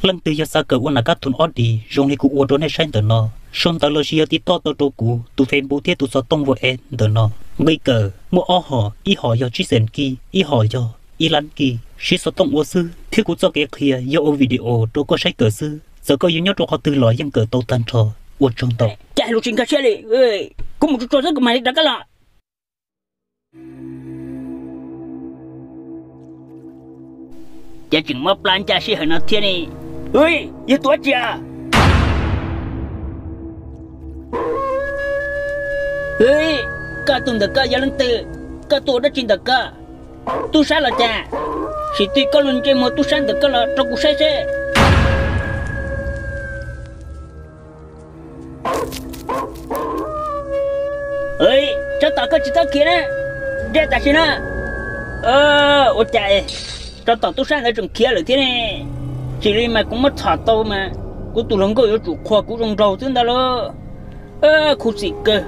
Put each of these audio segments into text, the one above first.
Leej twg yog xav kawm ua nam kab thum ob dis zoo li kuv ua rau nej saib ntawm no, sau ntawv los sis yog tiv toj tau rau kuv tus Facebook thiab tus xov tooj WhatsApp ntawm no. Nqi kawm muaj ob hom, ib hom yog tsib xees kij, ib hom yog ib lab kij. Siv xov tooj ua xwb thiab kuv txoj kev qhia yog ua video rau koj saib kawm xwb. Txawm koj yuav nyob rau qhov twg los yeej kawm tau tag nrho. Ua tsaug ntau. Cas lus tsis nkag siab li, kuv mus tsuag tsuag xwb kuv mam li rov qab los. Cas tseem mob plab ncaj sij hawm no thiab ne? Yog tus dab tsi a? Koj tus ntawm koj yog leej twg? Koj tuaj ua dab tsi ntawm koj? Tub sab los cas? Sim tij koj lub ntsej muag tub sab ntawm koj los rau kuv saib seb. Tsov tom koj tsis txhob khiav na, nrhiav tam sim no. Ua cas tsov tom tub sab ntawd tseem khiav lawm thiab ne? Tsis li mas kuv muab txhom tau mas kuv tus hluas nkauj yuav tsum qhuas kuv zoo nraug xwb ntag lauj. Khuv xim kawg,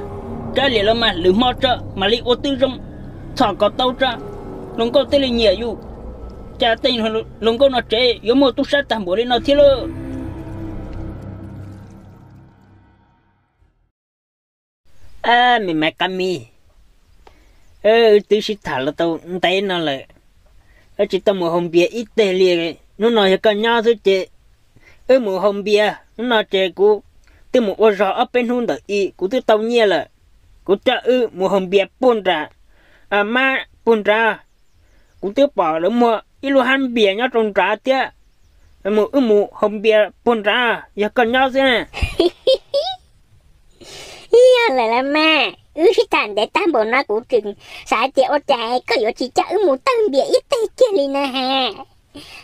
kav liam los mas lwm hmo tso mam li ua twb zoo, txhom kom tau tso, hluas nkauj thiaj li nyiam yus. Cas tej hluas nkauj no tsev yuav muaj tub sab tag npaum li no thiab lauj. Me Maiv Qab Mib, wb twb sib tham los tau ntev no lawm, wb tsis tau mus haus npias ib teg li. Hnub no yog koj nyob xwb ces wb mus haus npias. Hnub no ces kuv twb mus ua zog ob peb hnub ntawm i, kuv twb tau nyiaj lawm. Kuv coj wb mus haus npias puag nram, mab puag nrad. Kuv twb pom lawv muag ib lub hab npias nyob rau nrad thiab. Mus, wb mus haus npias puag nrad, yog koj nyob xwb na. Yog lawm los mas, wb sib tham ntev tag npaum no kuv tseem xav hais tias ua cas koj yuav tsis coj wb mus tawg npias ib teg kiag li na has.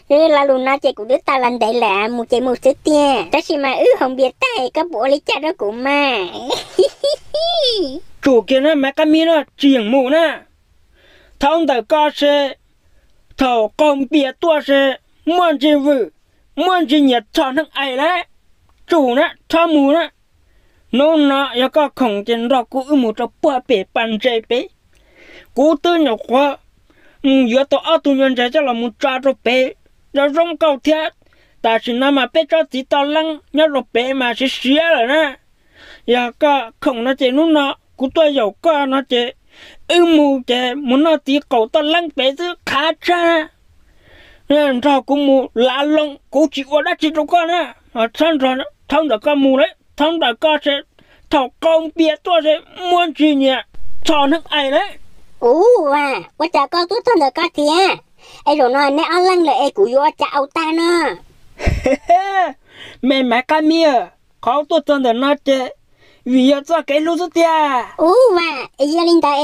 Lo lus no ces kuv twb tau los ntev lawm, mus ces mus xwb tiag, tab sis mas wb haus npias tag koj puas ua li cas rau kuv mas? Tsum kiag na Maiv Qab Mib no, tsis yeem mus na. Thaum ntawm koj se, thaum qaug npias tuaj se, muaj ntsis vwm, muaj ntsis nyiam txhom neeg ais lawm. Tsum na, txhob mus na. Hnub no yog koj khoom ces nrog kuv wb mus rau puag pem pas ntses pem. Kuv twb nyuam qhuav mus yuav tau ob tug nyuag ntses coj los mus tso rau pem, zoo zoo nkauj thiab. Tam sim no mas peb tsob txiv toj leeb nyob rau pem mas siav siav lawm na. Yog koj khoom no ces hnub no kuv tuaj yaum koj no ces wb mus ces mus noj txiv qaum toj leeb pem xwb qhav tshaj. Nrog kuv mus lav loo, kuv tsis ua dab tsi rau koj na. Thaum ntawm koj mus lawm, thaum ntawm koj se, thaum qaug npias tuaj se muaj ntsis nyiam txhom neeg ais lawm. Ua, ua cas koj tuaj txog ntawm koj thiab? Es zaum no neb ob leeg lawm es kuv yuav ua cas ua tag no? Me Maiv Qab Mib, qhov tuaj txog ntawm no ces vim yog txoj kev hlub xwb tiag. Ua, es yog li ntawd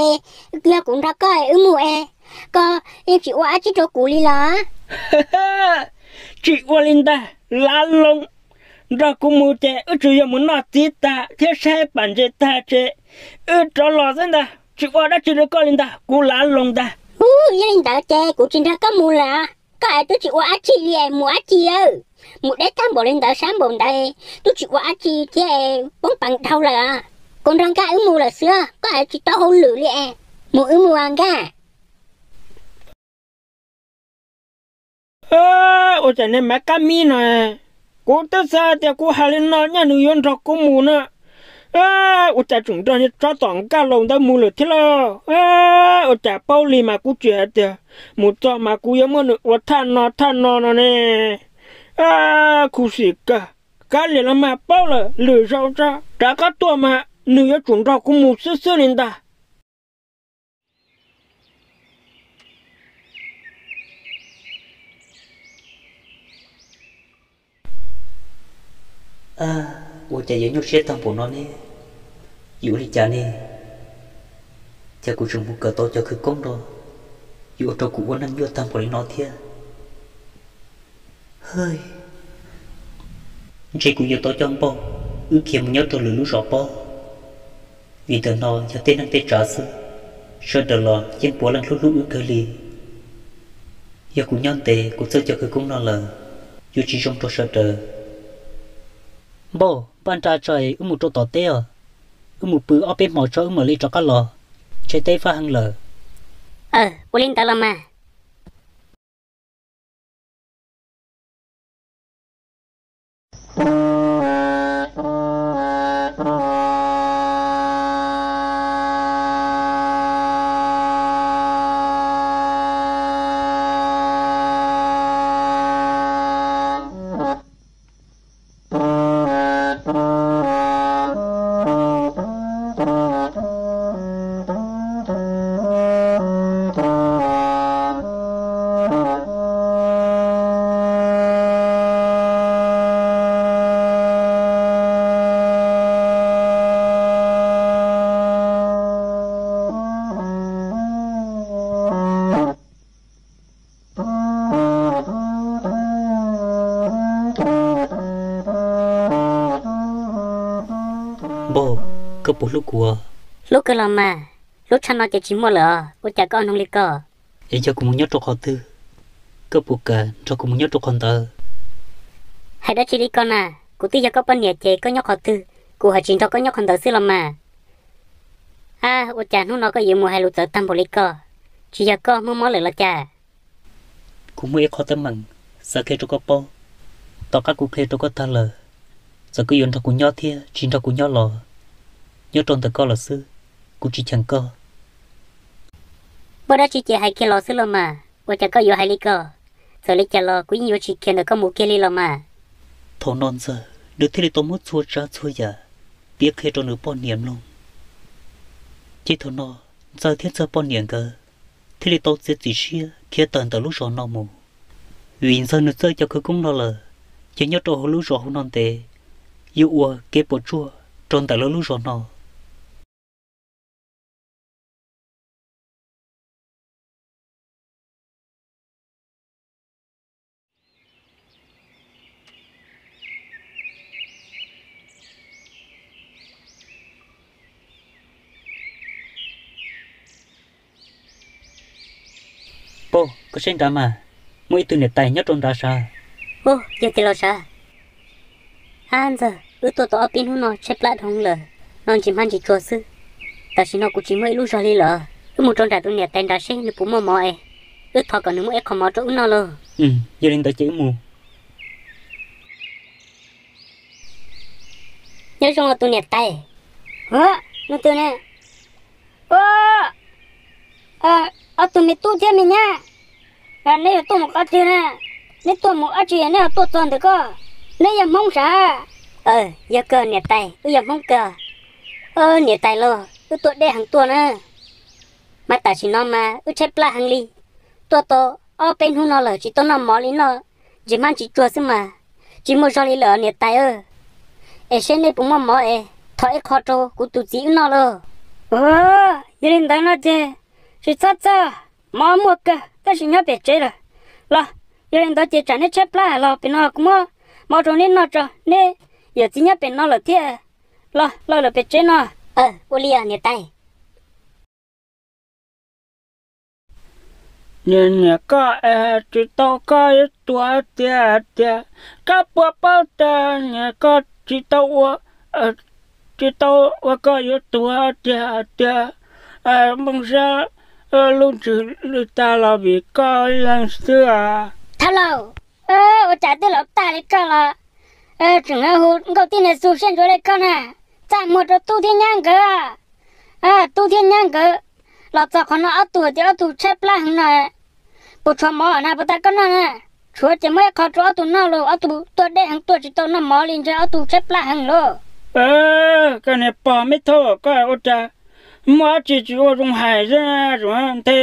es yog kuv nrog koj wb mus es koj yeej tsis ua dab tsi rau kuv li los? Tsis ua li ntag, lav loo. Nrog kuv mus ces wb tsuas yog mus noj txiv tag thiab saib pas ntses tag ces wb rov los xwb ntag, tsis ua dab tsi rau koj li ntag, kuv lav loo ntag. Ua, yog li ntawd ces kuv tsis nrog koj mus lawm. Koj es twb tsis ua dab tsi li, mus dab tsi? Mus deb tag npaum li ntawd sab npaum ntawd twb tsis ua dab tsi thiab, poob peev dhau lawm. Kuv nrog Nkaj wb mus lawm xwb, koj es tsis tau hauj lwm li es mus wb mus Nkaj. Ua cas niag Maiv Qab Mib no, kuv twb xav tias kuv hais li no nyaj nws yuav nrog kuv mus na. Ua cas tseem nrog niag tsov tom Nkaj Laus ntawd mus lawm thiab lauj? Ua cas paub li mas kuv tsis hais tias mus txog mas kuv yuav muab nws ua thaj no thaj no no ne. Khuv xim kawg, kav liam los mas paub lawm, lwm zaus tso rov qab tuaj mas nws yuav tsum nrog kuv mus xwb xwb li ntag. Ua cas yuav nyuaj siab tag npaum no ne? Yuav ua li cas ne? Cas kuv tseem mus kawm tau cov khawv koob no, yuav ua rau kuv ua neej nyuaj tag npaum li no thiab. Ntshe kuv yuav tau coj Npauj wb khiav mus nyob rau lwm lub zos pob, vim ntawm no yog tej neeg tej tsav xwb, sawv daws los yeej puav leej hlub hlub wb kawg li. Yog kuv nyob ntev kuv txawj cov khawv koob no lawm, yuav tsis zoo rau sawv daws. Npauj, npaj nra tso es wb mus rau tom teb os. Wb mus pw ob peb hmo tso wb mam li rov qab los, ntshe teb fab heev lawm. Ua li ntawd los mas. Npauj, koj puas hlub kuv? Hlub kawg los mas, hlub tshaj no ces tsis muaj lawm os, ua cas koj ua noog li ko? Es yog kuv mus nyob rau qhov twg, koj puas kam nrog kuv mus nyob rau qhov ntawd? Hais dab tsi li ko na, kuv twb yog koj poj niam ces koj nyob qhov twg, kuv haj tsis nrog koj nyob qhov ntawd xwb los mas. Ab, ua cas hnub no koj yuav mus hais lus txawv tag npaum li ko? Tsis yog koj muaj mob lawm los cas? Kuv muaj ib qho teeb meem xav qhia rau koj paub. Tom qab kuv qhia rau koj tag lawm, txawm koj yuav nrog kuv nyob thiab tsis nrog kuv nyob los, nyob rau ntawm koj lawm xwb, kuv tsis cheem koj. Muaj dab tsi ces hais kiag los xwb los mas, ua cas koj yuav hais li ko? Txawm li cas los kuv yeej yuav tsis khiav ntawm koj mus kiag li los mas. Thaum no Ntxawg nws thiaj li tau muab txhua tsav txhua yam piav qhia rau nws poj niam mloog. Ces thaum no Ntxawg thiab Ntxawg poj niam nkawd thiaj li tau txiav txim siab khiav tawm ntawm lub zos no mus, vim Ntxawg nws txawj cov khawv koob no lawm, ces nyob rau hauv lub zos hauv no ntev, yuav ua kev puas tsuaj rau ntawm lawv lub zos no. Pog, koj saib nrad mas, muaj ib tug niam tais nyob rau nrad sav. Ub, yog tiag los sav? Ab Ntxawg, wb tuaj tau ob peb hnub no tshaib plab dhau lawm, no ntsis hmab ntsis tsuag xwb, tam sim no kuv tsis muaj ib lub zog li lawm. Wb mus rau nram tus niam tais nrad seb nws puas muaj mov es wb thov kom nws muab ib qho mov rau wb noj lauj. Yog li ntawd ces wb mus. Nyob zoo tus niam tais. Ua, nws twg ne? Ua, ob tug me tub thiab me nyab, neb yuav tuaj mus qhov twg na? Neb tuaj mus dab tsi neb ho tuaj txog ntawm ko? Neb yog Hmoob sav? Yog kawg niam tais, wb yog Hmoob kawg. Niam tais lauj, wb tuaj deb heev tuaj na, mas tam sim no mas wb tshaib plab heev li. Tuaj tau ob peb hnub no lawm tsis tau noj mov li, noj ntsis hmab ntsis tsuag xwb mas tsis muaj zog li lawm niam tais. Es seb nej puas muaj mov es thov ib qho rau kuv tus txiv wb noj lauj. Yog li ntawd no ces tsis txhob txhawj, mov muaj kawg tab sis nyob pem tsev lawm. Los, yog li ntawd ces tsam neb tshaib plab los pem no kuv muab mov rau neb noj tso, neb yawm txiv nyob pem no lawm thiab. Los, los lawm pem tsev no. Ua li niam tais. Niam, niam koj es tsis tau koj yuav tuag tiag tiag, koj puas paub tias niam koj tsis tau ua, tsis tau ua koj yuav tuag tiag tiag. Nplooj siab lub ntsws lwj tag los vim koj leej xwb. Thab laus, ua cas twb laus tag li koj los tseem hu nkauj tib niag xu siab ntsuav li koj na? Txaj muag rau tub thiab nyab nkawd. Tub thiab nyab nkawd los txog qhov no ob tug tias ob tug tshaib plab heev no, puas tshuav mov na puas tas koj noj na? Tshuav ces muab ib qho rau ob tug noj los ob tug tuaj deb heev tuaj tsis tau noj mov li ntshe ob tug tshaib plab heev lauj. Koj niag pog me thauj, koj ua cas muaj dab tsi tsis ua zoo hais xwb, nthe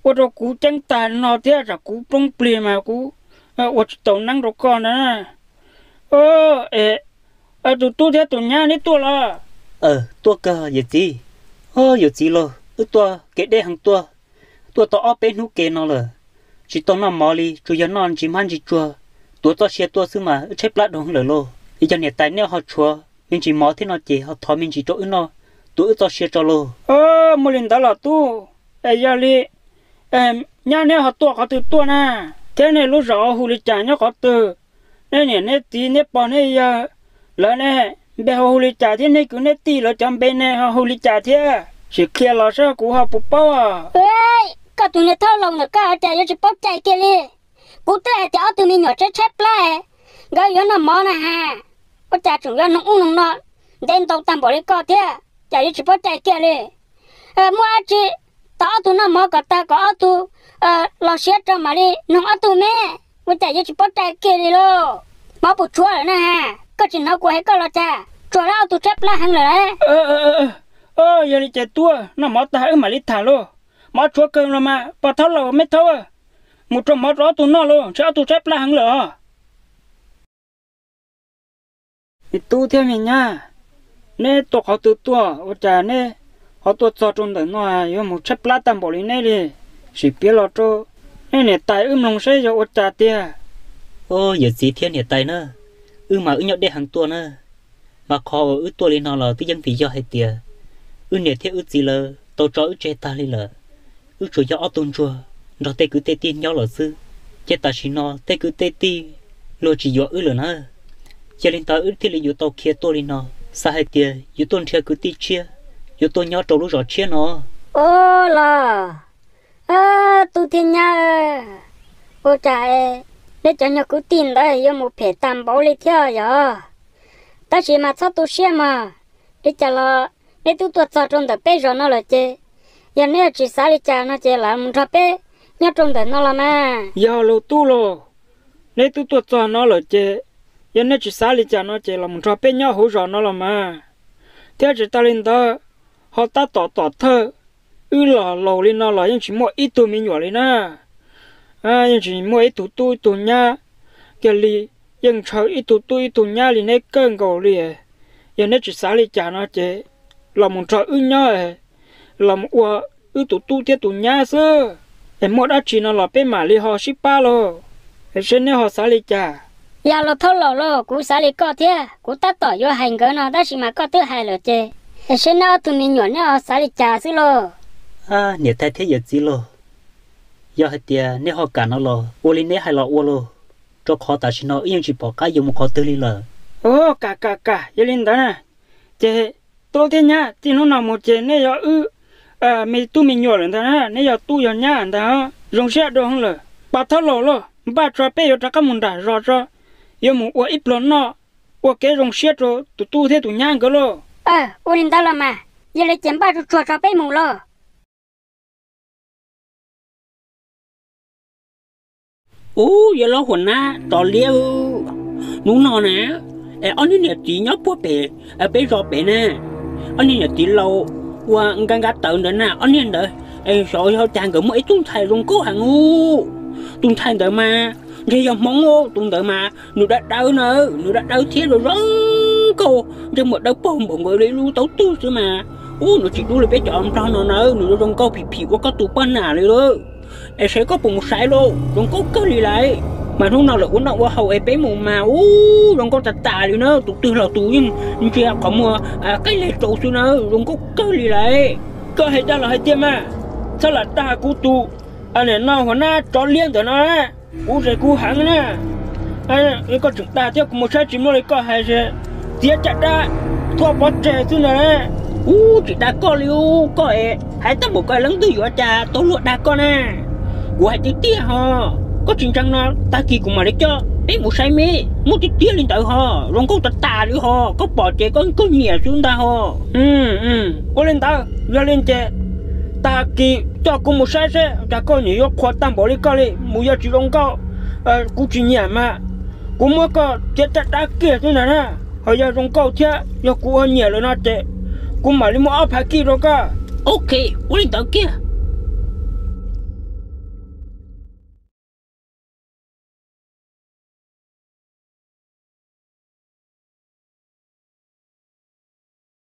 ua rau kuv ceeb tag no thiab tsam kuv poob plig mas kuv ua tsis tau neeb rau koj na. Es tus tub thiab tus nyab neb tuaj los? Tuaj kawg yawm txiv. Yawm txiv lauj, wb tuaj kev deb heev tuaj, tuaj tau ob peb hnub ke no lawm, tsis tau noj mov li, tsuas yog noj ntsis hmab ntsis tsuag, tuav txoj sia tuaj xwb mas wb tshaib plab dhau heev lawm lauj. Es yog niam tais neb ho tshuav me ntsis mov thiab no ces ho thov me ntsis rau wb noj, tuav wb txoj sia tso lauj. Muaj li ntawd los tub, es yog li nyab neb ho tuaj qhov twg tuaj na? Thiab nej lub zos ho hu li cas nyob qhov twg? Neb niam neb txiv neb pog neb yawg lawv ne, npe ho hu li cas thiab neb kwv neb tij lawv cov npe ne ho hu li cas thiab? Sim qhia los saib kuv ho puas paub. Koj tus niag thauj laus ntawm koj ua cas yuav tsis paub cai kiag li? Kuv twb hais tias ob tug me nyuam tshaib tshaib plab, nkawd yuav noj mov na has. ua cas tseem yuav noog ub noog no ntev ntau tag npaum li koj thiab, cas yuav tsis paub cai kiag li. Muaj dab tsi, tos ob tug noj mov kom tag kom ob tug los siav rau mam li noog ob tug me. Ua cas yuav tsis paub cai kiag li lauj? Mov puas tshuav lawm na? Koj tsis hnov kuv hais koj los cas? Tsuas lawv ob tug tshaib plab heev lawm lauj. Yog li ces tuaj noj mov tag wb mam li tham lauj. Mov tshuav kawg los mas, pog thaub laus me thaub, mus rau mov rau ob tug noj lauj, ntshe ob tug tshaib plab heev lawm os. Me tub thiab me nyab, neb tuaj qhov twg tuaj ua cas neb ho tuaj txog rau ntawm no yuav mus tshaib plab tag npaum li neb li? Sim piav los rau neb niam tais wb mloog seb yog ua cas tiag. Yawm txiv thiab niam tais na, wb mas wb nyob deb heev tuaj na. Mas qhov uas wb tuaj li no los twb yeej vim yog hais tias wb niam thiab wb txiv lawv tau tso wb tseg tag li lawm. Wb tsuas yog ob tug ntsuag nrog tej kwv tej tij nyob lawm xwb, ces tam sim no tej kwv tej tij luag tsis yuav wb lawm na. Yog li ntawd wb thiaj li yuav tau khiav tuaj li no, xav hais tias yuav tuaj nrhiav kwv tij tshiab, yuav tuaj nyob rau lub zos tshiab no. Ua los, tub thiab nyab, ua cas neb cov nyuag kwv tij ntawd yuav mus phem tag npaum li thiab yog? Tab sis mas txhob tu siab mog, li cas los neb twb tuaj txog rau ntawm peb zos no lawm ces, yog neb tsis xav li cas no ces los mus nrog peb nyob rau ntawm no los mas. Yog lus tub lauj, neb twb tuaj txog no lawm ces, yog neb tsis xav li cas no ces los mus nrog peb nyob hauv zos no los mas. Thiab tsis tas li ntawd, ho tab tom tom thawj, wb los laus li no los yeej tsis muaj ib tug me nyuam li na. Yeej tsis muaj ib tug tub ib tug nyab kiag li, yeej ntshaw ib tug tub ib tug nyab li neb kawg nkaus li. Yog neb tsis xav li cas no ces los mus nrog wb nyob, los mus ua wb tus tub thiab tus nyab xwb, es muaj dab tsi no los peb mam li ho sib pab lauj, es seb neb ho xav li cas. Yog los thaub laus lauj, kuv xav li koj thiab, kuv tab tom yuav hais nkawd no tab sis mas koj twb hais lawm ces, es seb neb ob tug me nyuam neb ho xav li cas xwb lauj. Niam tais thiab yawm txiv lauj, yog hais tias neb ho kam no los ua li neb hais los ua lauj, rau qhov tam sim no wb yeej tsis pom qab yuav mus qhov twg li lawm. Kam kam kam, yog li ntawd na, ces tub thiab nyab, txij hnub no mus ces neb yog wb me tub me nyuam lawm ntag na, neb yog tub yog nyab ntag. Zoo siab dua lawm, pab thaub laus lauj, npaj tso peb yuav rov qab mus nram zos tso, yuav mus ua ib pluag noj, ua kev zoo siab rau tus tub thiab tus nyab nkawd lauj. Ua li ntawd los mas, yog li ces npaj tsuag tsuag tso peb mus lauj. Ub, yog lub huam nab rov liab, hnub no na, es ob niag niam txiv nyob puag pem peb zos pem na, ob niag niam txiv laus ua nka nka tawv ntawd na, ob niag ntawd, xyov yog cas nkawd muaj ib tug ntxhais zoo nkauj heev ub. Tus ntxhais ntawd mas ntshe yog Hmoob, tus ntawd mas nws dawb dawb na, nws dawb dawb thiab zoo zoo nkauj, ntsej muag dawb paug npaum nkaus li lub taub tug xwb mas. Ub, nws tsis dub li peb cov Nplog no na, nws zoo nkauj phim phim ua koj tus poj nam li lawm. Es seb koj puas mus saib lauj, zoo nkauj kawg li lawm. Mas hnub no lawv ua noj ua haus es peb mus mas ub, zoo nkauj tas tas li na, tus twg los tus yeej ntsia qhov muag qaij leg rau xwb na, zoo nkauj kawg li lawm. Koj hais dag los hais tiag mas, txhob lam dag kuv tus, nim no huam nab rov liab ntawm no, kuv zes kuv heev na. Koj tseem dag thiab, kuv mus saib tsis muaj li koj hais, txiav caj dab thuaj pov tseg xwb ntag. Ub, tsis dag koj li ub, koj es hais tag npaum ko leej twg yuav cas tau luag dag koj na. Kuv hais tiag tiag ho, koj tsis ntseeg no tag kis kuv mam li coj peb mus saib me, muaj tiag tiag li ntawd ho, zoo nkauj tas tas li ho, koj pom ces koj nyiam xwb ntag ho. Ua li ntawd yog li ces tag kis coj kuv mus saib seb cas koj nim yuav qhuas tag npaum li koj li, mus yog tsis zoo nkauj, kuv tsis nyiam mas kuv muab koj txiav caj dab kiag xwb ntag na. Ho yog zoo nkauj thiab yog kuv ua nyiam lawm no ces kuv mam li muab ob phav kij rau koj. Ok, ua li ntawd kiag,